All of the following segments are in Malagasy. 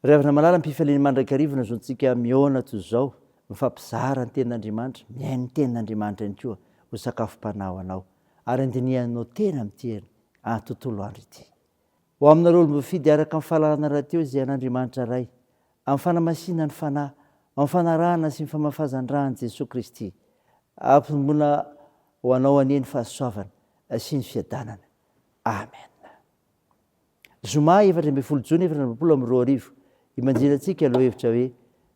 Ry havana malala, am-pifaliana mandrakariva no azontsika mihaona toy izao, mifampizara ny Tenin'Andriamanitra, mihaino ny Tenin'Andriamanitra ihany koa ho sakafom-panahy ho anao, ary handinihanao tena amin'ity tontolo andro ity. Ho aminareo olom-boafidy araka ny fahalalana rahateo izay an'Andriamanitra Ray, amin'ny fanamasinan'ny Fanahy, amin'ny fanarahana sy ny famafazan-dra an'i Jesoa Kristy, hampitomboina ho anao anie ny fahasoavana sy ny fiadanana. Amen. Zoma 14 jona 2024, Imanjinantsika lohahevitra hoe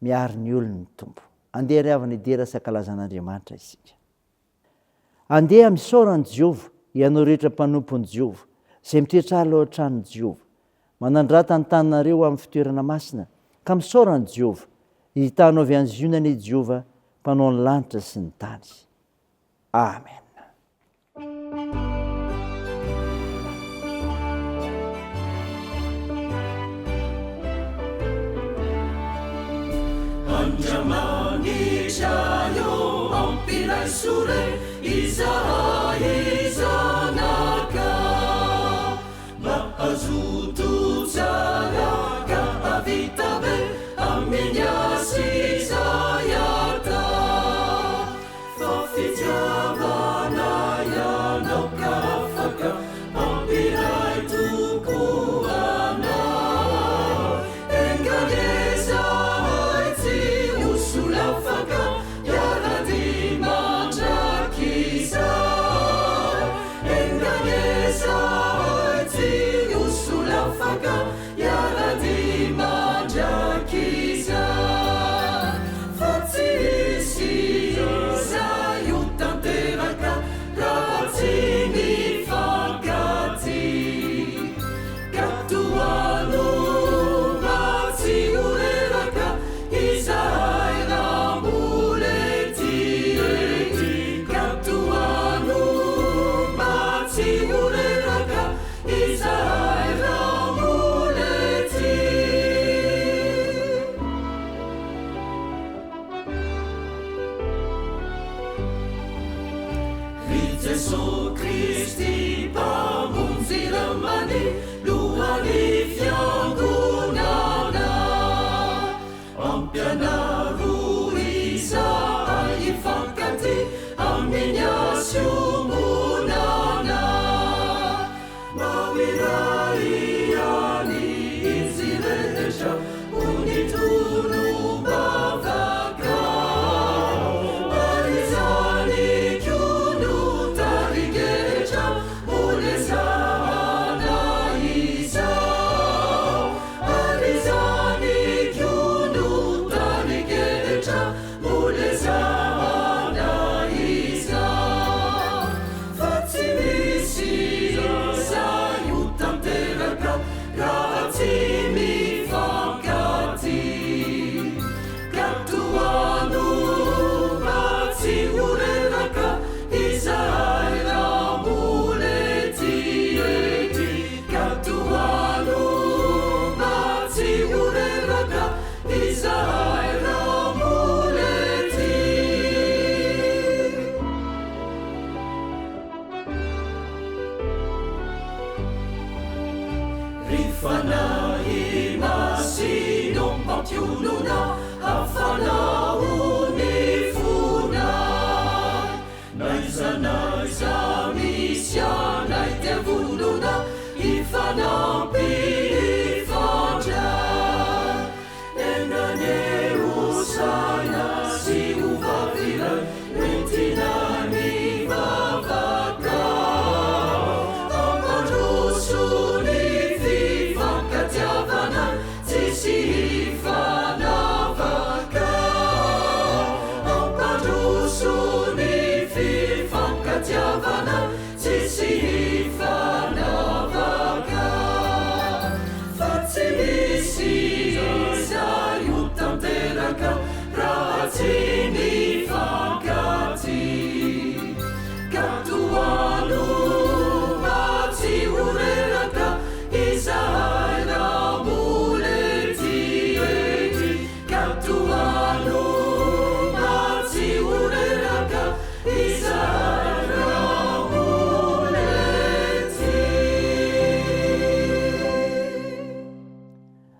Miaro ny olony ny Tompo. Andeha ry havana hidera sy hankalaza an'Andriamanitra isika. Andeha misaora an'i Jehovah, ianao rehetra mpanompon'i Jehovah, izay mitoetra ala ao an-tranon'i Jehovah. Manandrata ny tananareo amin'ny fitoerana masina, ka misaora an'i Jehovah. Hitanao avy any Ziona anie Jehovah, Mpanao ny lanitra sy ny tany. Amen. Andriamanitra ô, ampiraiso re izahay zanaka, mba hazoto tsara ka hahavita be amin'ny asa izay atao. Fa fitiavana ianao ka afaka hampiray tokoa anao. Enga anie izahay tsy ho solafaka hiara-dia mandrakizay. Enga anie izahay tsy ho solafaka Hiara-dia mandrakizay, fa tsy hisy izay ho tanteraka raha tsy mifankatia. Ka tohano mba tsy ho reraka izahay raha mbola ety. Ka tohano mba tsy ho reraka Izahay raha mbola ety. Ry Jesoa Kristy Mpamonjy Ramany Lohan'ny Fiangonana, Ampianaro izahay hifankatia amin'ny hasy iombonana. Mba ho iray ihany izy rehetra ho ny tolom-bavaka. Ary izany koa no tarigetra mbola ezahana izao. Ary izany koa no tarigetra mbola ezahana izao. Fa tsy misy izay ho tanteraka raha tsy mifankatia. Ka tohano mba tsy ho reraka izahay raha mbola ety ety. Ka tohano mba tsy ho reraka izahay raha mbola ety. Ry Fanahy Masina ô mpampionona hafanao ny fonay N'aiza n'aiza misy anay dia vonona hifanampy hifandray Enga anie ho saina sy ho vavy iray Hoentina mivavaka Hampandroso ny fifankatiavana Tsisy hifanavaka.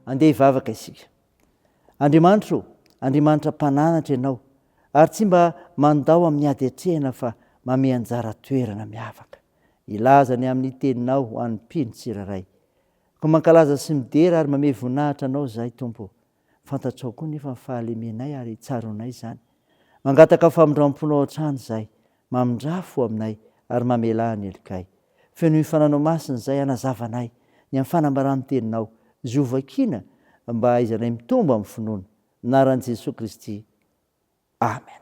Andeha hivavaka isika. Andriamanitra ô, Andriamanitra mpananatra Ianao, ary tsy mba mandao amin'ny ady atrehina fa mamehy anjara toerana miavaka. Hilaza ny amin'ny Teninao ho an'ny mpino tsirairay. Koa mankalaza sy midera ary mamehy voninahitra Anao izahay, Tompo ô. Fantatrao koa nefa ny fahalemenay ary tsaroanay izany. Mangataka famindram-ponao hatrany izahay. Mamindrà fo aminay ary mamelà ny helokay. Fenoy fananao masina izay hanazava anay ny amin'ny fanambaran'ny Teninao izay ho vakiana mba hahaizanay mitombo amin'ny finoana. Anaran'i Jesoa Kristy. Amen.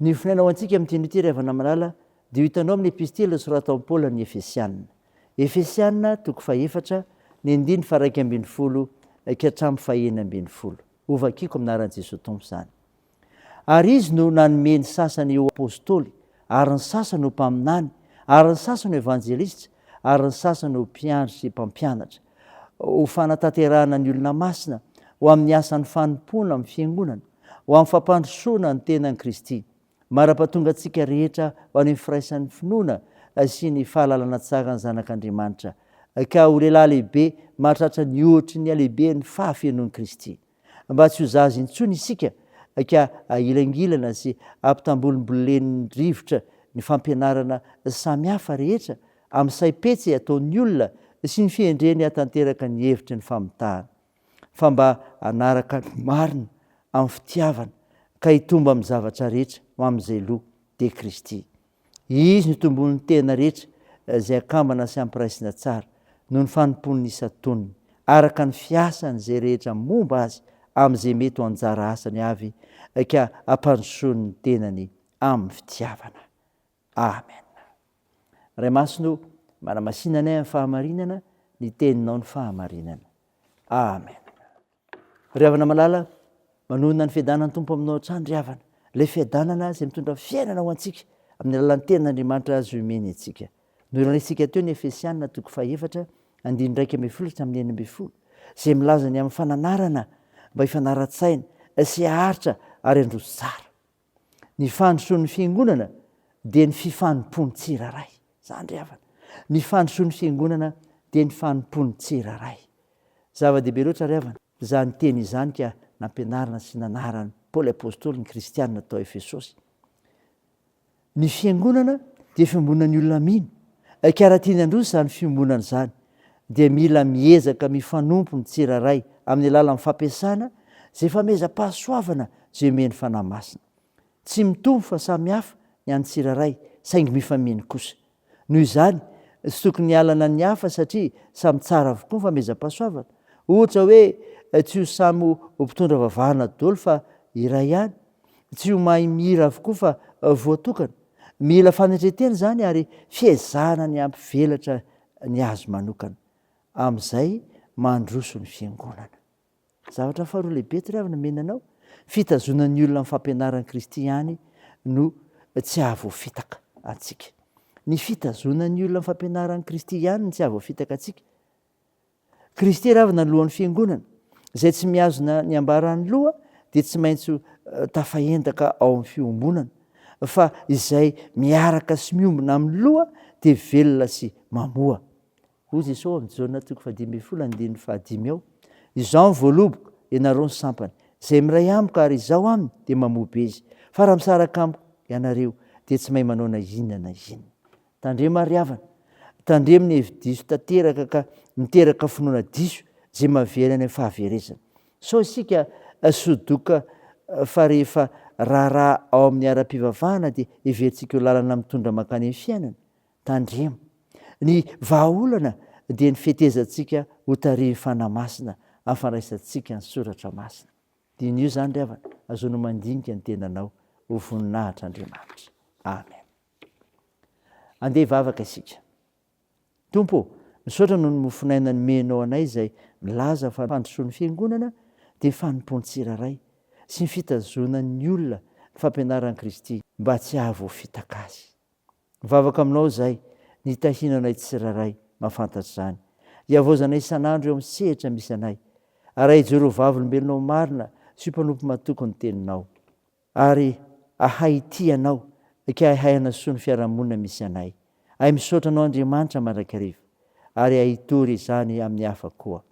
Ny fonaina ho antsika amin'ity anio ity ry havana malala dia ho hitanao amin'ny epistily nosoratan'i Paoly an'ny Efesiana. Efesiana toko fahefatra, ny andininy faha-11 ka hatramin'ny faha-16. Hovakiko amin'ny anaran'i Jesoa Tompo izany. Ary Izy no nanome ny sasany ho apostoly, ary ny sasany ho mpaminany, ary ny sasany ho evanjelistra, ary ny sasany ho mpiandry sy mpampianatra, ho fanatanterahana ny olona masina, ho amin'ny asan'ny fanompoana amin'ny fiangonana, ho amin'ny fampandrosoana ny tenan'i Kristy, mara-pahatonga antsika rehetra ho any amin'ny firaisan'ny finoana sy ny fahalalana tsara ny Zanak'Andriamanitra, ka ho lehilahy lehibe mahatratra ny ohatry ny halehiben'ny fahafenoan'i Kristy. Mba tsy ho zaza intsony isika ka ahilangilana sy ampitambolimbolen'ny rivotra ny fampianarana samihafa rehetra amin'ny saim-petsy ataon'ny olona sy ny fihendreny hahatanteraka ny hevitry ny famitahana, fa mba hanaraka ny marina amin'ny fitiavana ka hitombo amin'ny zavatra rehetra ho amin'izay loha, dia Kristy. Izy no tombonin'ny tena rehetra izay akambana sy ampiraisina tsara noho ny fanompoan'ny isan-tonony, araka ny fiasany izay rehetra momba azy amin'izay mety ho anjara asany avy ka ampandrosoany ny tenany amin'ny fitiavana. Amen. Ray Masina o, manamasina anay amin'ny fahamarinana, ny teninao ny fahamarinana. Amen. Ry havana malala, manonona ny fiadanan'ny Tompo aminao hatrany ry havana. Ilay fiadanana izay mitondra fiainana ho antsika amin'ny alalan'ny tenin'Andriamanitra azo omeny antsika. Norenesintsika teo ny Efesiana toko fahefatra andininy 11 hatramin'ny 16 izay milaza ny amin'ny fananarana mba hifanara-tsaina sy haharitra ary handroso tsara. Ny fandrosoan'ny fiangonana dia ny fifanompoan'ny tsirairay. Izany ry havana. Ny fandrosoan'ny fiangonana dia ny fanompoan'ny tsirairay. Zava-dehibe loatra ry havana izany teny izany ka nampianarina sy nanaran'i Paoly Apostoly ny kristiana tao Efesosy. Ny fiangonana dia fiombonan'ny olona mino. Ka raha tiany handroso izany fiombonana izany dia mila miezaka mifanompo ny tsirairay amin'ny alalan'ny fampiasana izay famehezam-pahasoavana izay omen'ny Fanahy Masina. Tsy mitovy fa samy hafa ny an'ny tsirairay saingy mifameno kosa. Noho izany, tsy tokony hialana ny hafa satria samy tsara avokoa ny famehezam-pahasoavana. Ohatra hoe tsy ho samy ho mpitondra vavahana daholo fa iray ihany. Tsy ho mahay mihira avokoa fa voatokana. Mila fanetren-tena izany ary fiezahana ny hampivelatra ny azy manokana. Amin'izay mandroso ny fiangonana. Zavatra faharoa lehibe eto ry havana omena anao, fitazonan'ny olona ny fampianaran'i Kristy ihany no tsy hahavoafitaka antsika. Ny fitazonan'ny olona ny fampianaran'i Kristy ihany no tsy hahavoafitaka antsika. Kristy ravina ny lohan'ny fiangonana. Izay tsy mihazona ny ambaran'ny loha dia tsy maintsy tafahendaka ao amin'ny fiombonana. Fa izay miaraka sy miombona amin'ny loha dia velona sy mamoa. Hoy Jesoa ao amin'ny Jaona toko fahadimy ambin'ny folo andininy fahadimy ao, Izaho ny voaloboka, ianareo ny sampany. Izay miray amiko ary izaho aminy dia mamoa be izy. Fa raha misaraka amiko ianareo dia tsy mahay manao na inona na inona. Tandremo ary havana, tandremo ny hevi-diso tanteraka ka miteraka finoana diso izay mahavery any amin'ny fahaverezana. Sao isika sodoka fa rehefa raharaha ao amin'ny ara-pivavahana dia heverintsika ho lalana mitondra mankany amin'ny fiainana. Tandremo. Ny vahaolana dia ny fetezantsika ho tarihin'ny Fanahy Masina amin'ny fandraisantsika ny Soratra Masina. Diniho izany ry havana, azoanao mandinika ny tenanao ho voninahitr'Andriamanitra. Amen. Andeha hivavaka isika. Tompo ô, misaotra noho ny mofon'aina nomenao anay izay milaza fa fandrosoan'ny Fiangonana dia fanompoan'ny tsirairay sy ny fitazonan'ny olona ny fampianaran'i Kristy mba tsy hahavoafitaka azy. Mivavaka aminao izahay ny hitahiana anay tsirairay mahafantatra izany, hihavaozanay isan'andro eo amin'ny sehatra misy anay, ary hijoro ho vavolombelonao marina sy ho mpanompo matoky ny Teninao. Ary ahay hitia Anao ka ahay hanasoa ny fiarahamonina misy anay. Ahay misaotra Anao Andriamanitra mandrakariva ary ahay hitory izany amin'ny hafa koa.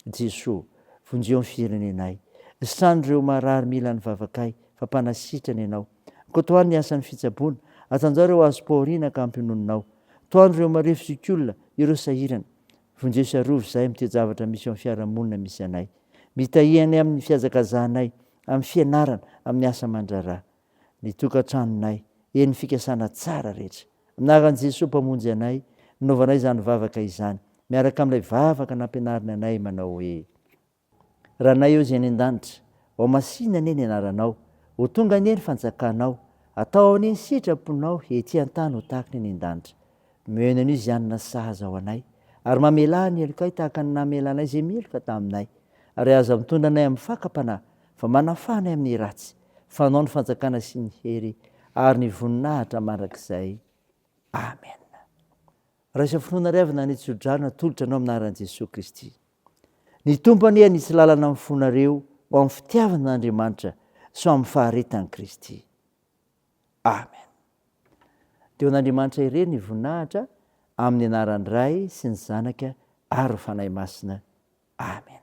Jesoa, vonjeo ny firenenay. Sitrano ireo marary mila ny vavakay, fa mpanasitrana Ianao. Koa tohano ny asan'ny fitsaboana, atanjao ireo azom-pahoriana ka ampiononinao. Tohano ireo marefo zokiolona, ireo sahirana. Vonjeo sy arovy izahay amin'ny toe-javatra misy eo amin'ny fiarahamonina misy anay. Mitahia anay amin'ny fihazakazahanay, amin'ny fianarana, amin'ny asa aman-draharaha. Ny tokantranonay, eny ny fikasana tsara rehetra. Amin'ny anaran'i Jesoa Mpamonjy anay, nanaovanay izany vavaka izany, miaraka amin'ilay vavaka nampianariny anay manao hoe. Ranay eo izay any an-danitra, ho masina anie ny anaranao, ho tonga anie ny fanjakanao, atao anie ny sitraponao ety an-tany ho tahaka ny any an-danitra. Omeo anio izay hanina sahaza ho anay, ary mamelà ny helokay tahaka ny namelanay izay meloka taminay. Ary aza mitondra anay amin'ny fakam-panahy, fa manafaha anay amin'ny ratsy, fa Anao ny fanjakana sy ny hery ary ny voninahitra mandrakizay. Amena. Raisa finoana ry havana ny tsodrano atolotra anao amin'ny anaran'i Jesoa Kristy. Ny Tompo anie hanitsy lalana amin'ny fonareo ho amin'ny fitiavana an'Andriamanitra sy ho amin'ny faharetan'i Kristy. Amen. Dia ho an'Andriamanitra irery ny voninahitra amin'ny anaran'ny Ray sy ny Zanaka ary ny Fanahy Masina. Amen.